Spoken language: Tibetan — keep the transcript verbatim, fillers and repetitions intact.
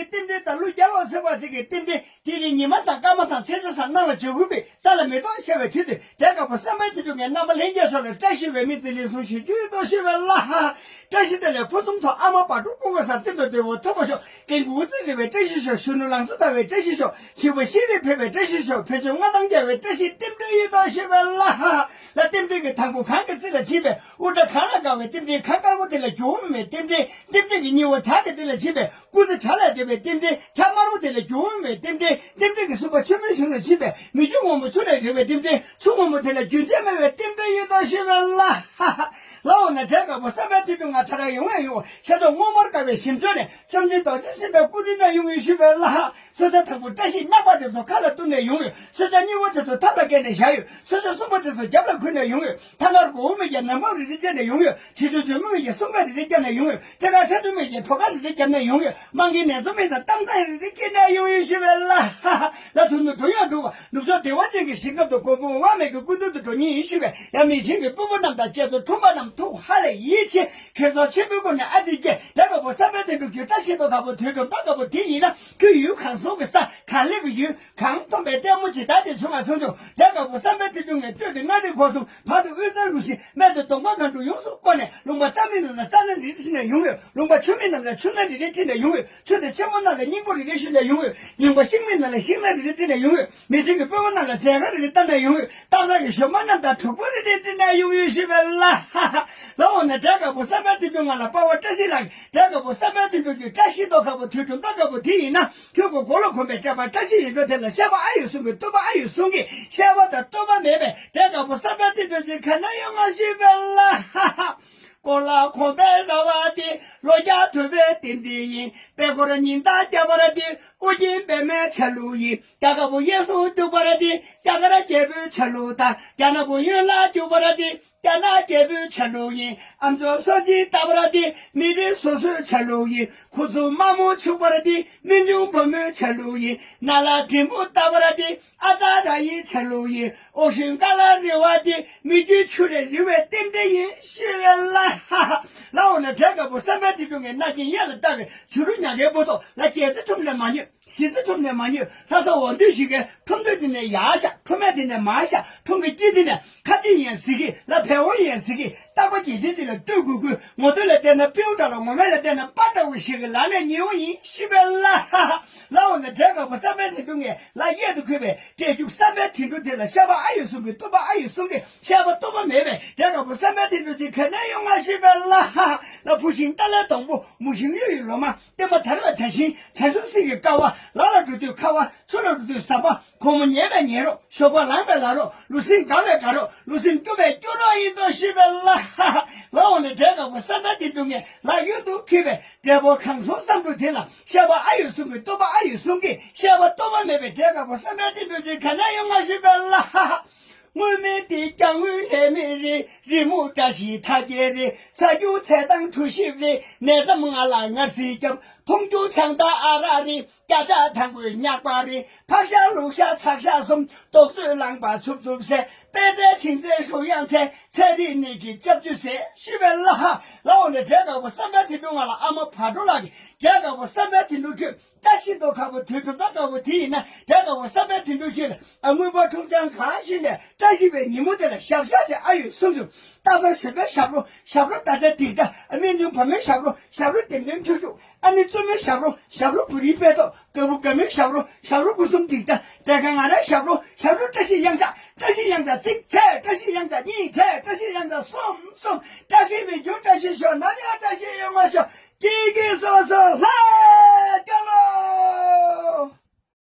རྟེན་འབྲེལ་དང་གླུ་རྒྱག་ལོ་ཟེར་བ་ཅིག་གི་རྟེན་འབྲེལ་དེ་ནི་ཉི་མ་བཟང་སྐར་མ་བཟང་ཚེས་བཟང་གནམ་ལ་འཇའ་གུར་པའི་ས་ལ་མེ་ཏོག་ཤར་བའི་དུས་དེ་དགྲ་དཀར་པོ་བསམ་པའི་དུས་དུ་ངའི་རྣམ་པ་ལྷན་རྒྱས་ཚོ་ལ་བཀྲ་ཤིས་པའི་སྨོན་ཚིག་ལན་གསུམ་ཞུ་རྒྱུ་ཡོད་དོ་ཞུས་པས་ལ། བཀྲ་ཤིས་བདེ་ལེགས་ཕུན་སུམ་ཚོགས། ཨ་མ་བག་དྲོ་ཀུན་དགའ་བཟང་། སྟོན་དང་འདོད་པ་ཐོབ་པར་ཤོག། རྒན་གྱི་འུ་ཚུགས་རེ་བའི་བཀྲ་ཤིས་ཤོག། གཞོན་ནུ་ལང་ཚོ་དར་བའི་བཀྲ་ཤིས་ཤོག། བྱིས་པ་ཤེས་རིག་འཕེལ་བའི་བཀྲ་ཤིས་ཤོག། བོད་ལྗོངས་མངའ་ཐང་རྒྱས་པའི་བཀྲ་ཤིས་རྟེན་འབྲེལ་ཡོད་དོ་ཞུས་པས་ལ། ལ་རྟེན་འབྲེལ་གྱི་དང་པོ་གངས་ཀྱི་རྩེ་ལ་ཕྱིན་པས་དབུ་སྐྲ་གངས་ལ་དཀར་བའི་རྟེན་འབྲེལ། གངས་དཀར་པོ་དེ་ལ་འགྱུར་བ་མེད་པའི་རྟེན་འབྲེལ། རྟེན་འབྲེལ་གྱི་སྙི་བ་བྲག་གི་སྟེང་ལ་ཕྱིན་པས་སྐུ་ཚེ་བྲག་ལ་བརྟན་པའི་རྟེན་འབྲེལ། བྲག་དམར་པོ་དེ་ལ་འགྱུར་བ་མེད་པའི་རྟེན་འབྲེལ། རྟེན་འབྲེལ་གྱི་སྲུང་པ་ཆུ་མོའི་གཞུང་ལ་ཕྱིན་པས་མི་རྒྱུད་སྔོན་པོ་ཆུ་ལ་རེག་པའི་རྟེན་འབྲེལ། ཆུ་སྔོན་པོ་དེ་ལ་རྒྱུན་ཆད་མེད་པའི་རྟེན་འབྲེལ་ཡོད་དོ་ཞུས་པས་ལ། ལ་འོ་ན་དགྲ་དཀར་པོ་བསམ་པའི་དུས་དུ་ང་ཐར་ཡོང་ཡང་ཡོང་། ཤ་ཚ་སྔོ་དམར་དཀར་བའི་ཞིམ་ཚོད་ནས་བཅོམ་ལྡན་རྡོ་རྗེ་སེམས་དཔའི་སྐུ་མདུན་ན་ཡོང་ཡོད་ཞུས་པས་ལ། སོ་ས་དང་པོ་བཀྲ་ཤིས་སྣང་བ་དེ་ཚོ་མཁའ་ལ་གཏུགས་ནས་ཡོང་ཡོད། སོ་ས་སྙི་བ་དེ་ཚོ་ཐབ་ལ་བཀལ་ནས་བཞག་ཡོད། སོ་ས་གསུམ་པོ་དེ་ཚོ་རྒྱབ་ལ་འཁུར་ནས་ཡོང་ཡོད། ཐང་དཀར་མགོ་བོ་མེད་ཀྱང་ནམ་བབ་རེ་རེ་བཅད་ནས་ཡོང་ཡོད། དྲི་ཆུ་ཆུ་མོ་མེད་ཀྱང་སྲུང་སྐར་རེ་རེ་བརྒྱབ་ནས་ཡོང་ཡོད། སྤྲེལ་དཀར་ཁྲ་ཆུ་མེད་ཀྱང་གྲོག་སྐར་རེ་རེ་བརྒྱབ་ནས་ཡོང་ཡོད། རྨང་གི་ནེ་ཙོ་མེད་ཀྱང་གཏམ་བཟང་རེ་རེ་སྐྱེལ་ནས་ཡོང་ཡོད་ཞུས་པས་ལ། ལ་དུ་ནུ་འགྲོ་ཡང་འགྲོ་བ་ནུབ་ཕྱོགས་བདེ་བ་ཅན་གྱི་ཞིང་ཁམས་དུ་མགོན་པོ་འོད་དཔག་མེད་ཀྱི་སྐུ་མདུན་དུ་འགྲོ་ཉིན་ཡིན་ཞུས་པས། ཡང་མི་ཆེན་གྱི་སྤུན་པོ་རྣམས་དང་བཅས་ཚོ་འཁྲུངས་པ་རྣམས་ཐུགས་ཧ་ལས་ཡིད་ཆེས། ཁྱེད་ཚོ་ཆེན་པོའི་སྒོ་ནས་ཨ་ཙི་སྐྱེ། དགྲ་དཀར་པོ་བསམ་པའི་དོན་གྲུབ་ཀྱི་བཀྲ་ཤིས་རྟགས་དཀར་པོ་དུས་དྲུག་རྟགས་དཀར་པོ་དེ་ཡིན་ན། ཁྱོད་ཡུལ་གང་སོང་གི་ས་གང་སླེབས་ཀྱི་ཡུལ། གང་མཐོང་བའི་ལྟད་མོ་ཇི་ལྟར་དེ་བྱུང་བ་སོང་ཚུལ། དགྲ་དཀར་པོ་བསམ་པའི་དོན་གྲུབ་ངས་སྟོད་དེ་མངའ་རིས་འཁོར་གསུམ། བར་དུ་དབུས་གཙང་རུ་བཞི། སྨད་དུ་གདོང་པ་སྒང་དྲུག་ཡོངས་སུ་བསྐོར་ནས། ལུང་པ་རྩྭ་མིན་ནམ་ལ་རྩྭ་སྣ་རེ་རེ་ཁྲིད་ནས་ཡོང་ཡོད། ལུང་པ་ཆུ་མིན་ནམ་ལ་ཆུ་སྣ་རེ་རེ་ཁྲིད་ནས་ཡོང་ཡོད། ཆུ་དེ་ཆེན་པོ་ནང་ལ་སྙིང་པོ་རེ་རེ་བཤུས་ནས་ཡོང་ཡོད། ལུང་པ་ཤིང་མིན་ནམ་ལ་ཤིང་སྣ་རེ་རེ་བརྩིགས་ནས་ཡོང་ཡོད། མི་ཆེན་གྱི་དཔོན་པོ་རྣམས་ལ་མཛད་དཀའ་རེ་རེ་བཏང་ནས་ཡོང་ཡོད། སྟག་བཟའ་ཡི་གཞོན་པ་རྣམས་དང་གྲོགས་པོ་རེ་རེ་བསྐྲུན་ནས་ཡོང་ཡོད་ཞུས་པས་ལ། ལ་འོ་ན་དགྲ་དཀར་པོ་བསམ་པའི་དོན་གྲུབ་ང་ལ་དཔའ་བོ་བཀྲ་ཤིས་ལགས། དགྲ་དཀར་པོ་བསམ་པའི་དོན་གྲུབ་ཀྱི་བཀྲ་ཤིས་རྟགས་དཀར་པོ་དུས་དྲུག་རྟགས་དཀར་པོ་དེ་ཡིན་ན། ཁྱོད་ཀྱི་མགོ་ལ་གོན་པའི་སྐྲ་དཔར་བཀྲ་ཤིས་ཡིན་འགྲོ་དེ་ལ་བཤད་པ་ཨ་ཡོད་གསུང་གི། བསྟོད་པ་ཨ་ཡོད་གསུང་གི། བཤད་པ་དང་བསྟོད་པ་མེད་པས་དགྲ་དཀར་པོ་བསམ་པའི་དོན་གྲུབ་ཅིག་ག་ན་ཡོང་ང་ཞུས་པས་ལ། ཧ་ཧ། མགོ་ལ་གོན་པའི་ར་བ་དེ་ལོ་བརྒྱ་ཐུབ་པའི་རྟེན་འབྲེལ་ཡིན། པད་སྐོར་ཉི་ཟླ་བརྒྱ་པར་དེ་ཨོ་རྒྱན་པདྨའི་ཆ་ལུགས་ཡིན། རྒྱ་གར་པོ་གཡས་སུ་རྒྱུག་པར་དེ་རྒྱ་གར་རྒྱལ་པོའི་ཆ་ལུགས་དང་། རྒྱ་ནག་པོ་གཡོན་ལ་རྒྱུག་པར་དེ་རྒྱ་ནག་རྒྱལ་པོའི་ཆ་ལུགས་ཡིན། ཨ་མཆོག་སོ་སྐྱེས་བཏགས་པར་དེ་མི་རིགས་སོ་སོའི་ཆ་ལུགས་ཡིན། ཁུ་ཚུར་དམར་མོ་འཁྱུག་པར་དེ་སྨན་ཆུང་བུ་མོའི་ཆ་ལུགས་ཡིན། ན་ལ་འབྲིང་པོ་བཏགས་པར་དེ་ཨ་ཙ་ར་ཡི་ཆ་ལུགས་ཡིན། ཨོ་ཤིན་ཀ་ལ་རི་བ་དེ་མི་རྒྱུད་ཆུ་རེ་རི་བའི་རྟེན་འབྲེལ་ཡིན་ཞུས་པས་ལ། ལ་འོ་ན་དགྲ་དཀར་པོ་བསམ་པའི་དོན་གྲུབ་ངས་རྣ་རྒྱན་གཡས་ལ་བཏགས་པའི་བྱུ་རུ་ཉག་གའི་སྤུ་ཐོག་ལ་རྒྱལ་རྩེ་ཁྲོམ་ནས་མ་ཉོས། གཞིས་རྩེ་ཁྲོམ་ནས་མ་ཉོས། ལྷ་ས་འོ་འདུས་ཞིག་གི་ཁྲོམ་སྡེ་དེ་ནས་ཡར་བཞག་ཁྲོམ་མེད་དེ་ནས་མར་བཞག་ཁྲོམ་གྱི་དཀྱིལ་དེ་ནས་ཁ་ཆེ་ཡིན་ཟེར་གི། ལ་བལ་བོ་ཡིན་ཟེར་གི། རྟག་པ་རྒྱལ་ཆེན་དེ་ལ་ལྟོས་དགོས་དགོས། ངོ་སྟོད་ལ་བལྟས་ན་སྤྲེའུ་འདྲ་ལ། ངོ་མ་ལ་བལྟས་ན་སྤ་འདྲ་བོ་ཞིག་གི་ལག་ནས་ཉོས་པ་ཡིན་ཞུས་པས་ལ། ལ་འོ་ན་དགྲ་དཀར་པོ་བསམ་པའི་དོན་གྲུབ་ངས་ལ་གཡས་སུ་འཁོད་པའི་སྤྲེལ་རྒྱུག་བསམ་པའི་དོན་གྲུབ་དེ་ལ་བཤད་པ་ཨ་ཡོད་གསུང་གི། བསྟོད་པ་ཨ་ཡོད་གསུང་གི། བཤད་པ་བསྟོད་པ་མེད་པས་དགྲ་དཀར་པོ་བསམ་པའི་དོན་གྲུབ་ཅིག་ག་ན་ཡོང་ང་ཞུས་པས་ལ། ལ་བུ་ཤིང་ཏཱ་ལའི་སྡོང་པོ། མུ་ཤིང་གཡུ་ཡི་ལོ་མ། བསྟན་པ་དར་བའི་དར་ཤིང་། བྱང་ཆུབ་སེམས་ཀྱི་ཀ་བ། ལ་ལ་འགྲོ་དུས་ཁ་བ། ཆུ་ལ་འགྲོ་དུས་ཟམ་པ། གོང་མོ་ཉལ་བའི་ཉལ་རོགས། ཞོགས་པ་ལངས་པའི་ལངས་རོགས། ལུས་སེམས་དགའ་བའི་དགའ་རོགས། ལུས་སེམས་སྐྱོ་བའི་སྐྱོ་རོགས་ཡིན་དོ་ཞུས་པས་ལ། ལ་འོ་ན་དགྲ་དཀར་པོ་བསམ་པའི་དོན་གྲུབ་ངས་ལ་གཡོན་དུ་འཁོད་པའི་འབྲས་བུ་གང་སོང་བསམ་གྲུབ་དེ་ལ་བཤད་པ་ཨ་ཡོད་གསུང་གི། བསྟོད་པ་ཨ་ཡོད་གསུང་གི། བཤད་པ་བསྟོད་པ་མེད་པས་དགྲ་དཀར་པོ་བསམ་པའི་དོན་གྲུབ་ཅིག་ག་ན་ཡོང་ང་ཞུས་པས་ལ། སྔོན་མེད་དེ་སྐྱ་དངུལ་ལྷད་མེད་རེད། རི་མོ་བཀྲ་ཤིས་ཐ་སྐྱེལ་རེད། ས་རྒྱུ་ཚལ་དང་གྲུ་ཞིབ་རེད། ནས་ཙམ་ང་ལ་ངར་སིལ་རྒྱབ། མཐོང་རྒྱུ་ཆང་དང་ཨ་རག་རེད། སྐྱ་ཆ་དང་པོའི་ཉག་པ་རེད། ཕག་ཤ་ལུག་ཤ་ཚག་ཤ་གསུམ། རྡོག་བཙོས་རླངས་པ་འཚུབ་འཚུབ་ཟས། པད་ཚལ་ཤིང་ཚལ་ཧྲུག་ཡང་ཚལ། ཚལ་རིགས་ནས་ཀྱི་ལྕགས་ཀྱུ་ཟས་ཞུས་པས་ལ། ལ་འོ་ན་དགྲ་དཀར་པོ་བསམ་པའི་དོན་གྲུབ་ང་ལ། ཨ་མ་བག་དྲོ་ལགས་ཀྱིས་དགྲ་དཀར་པོ་བསམ་པའི་དོན་གྲུབ་ཁྱོད། བཀྲ་ཤིས་རྟགས་དཀར་པོ་དུས་དྲུག་རྟགས་དཀར་པོ་དེ་ཡིན་ན། དགྲ་དཀར་པོ་བསམ་པའི་དོན་གྲུབ་ཁྱོད་ལ་དངུལ་ཕོར་ཁྲུམ་ཆང་གང་བཞིན་ནས་བཀྲ་ཤིས་པའི་ཉིན་མོ་དེ་ལ་ཞབས་ཞག་ཅིག་ཨ་ཡོད་གསུངས་བྱུང་། སྟག་ཚང་གཞོན་པའི་ཞབས་བྲོ། ཞབས་བྲོ་ཟླ་སྒྲ་ལྡིར་སྒྲ། སྨན་ཆུང་བུ་མོའི་ཞབས་བྲོ། ཞབས་བྲོ་ལྡེམ་ལྡེམ་འཁྱུག་འཁྱུག་ཨ་ནེ་བཙུན་མོའི་ཞབས་བྲོ། ཞབས་བྲོ་བུ་རིའི་པད་ཐོག་དགའ་བོ་དགའ་མོའི་ཞབས་བྲོ། ཞབས་བྲོ་སྐུ་གསུམ་ལྡིར་སྒྲ། དགྲ་དཀར་ང་རང་ཞབས་བྲོ། ཞབས་བྲོ་བཀྲ་ཤིས་གཡང་ཆགས། བཀྲ་ཤིས་གཡང་ཆགས་གཅིག་བྱས། བཀྲ་ཤིས་གཡང་ཆགས་གཉིས་བྱས། བཀྲ་ཤིས་གཡང་ཆགས་གསུམ་གསུམ། བཀྲ་ཤིས་སྨན་གྱི་བཀྲ་ཤིས་ཤོག། ནམ་ཡང་བཀྲ་ཤིས་ཡོང་བ་ཤོག། སྐྱིད་སྐྱིད་སོ་སོ་ལྷ།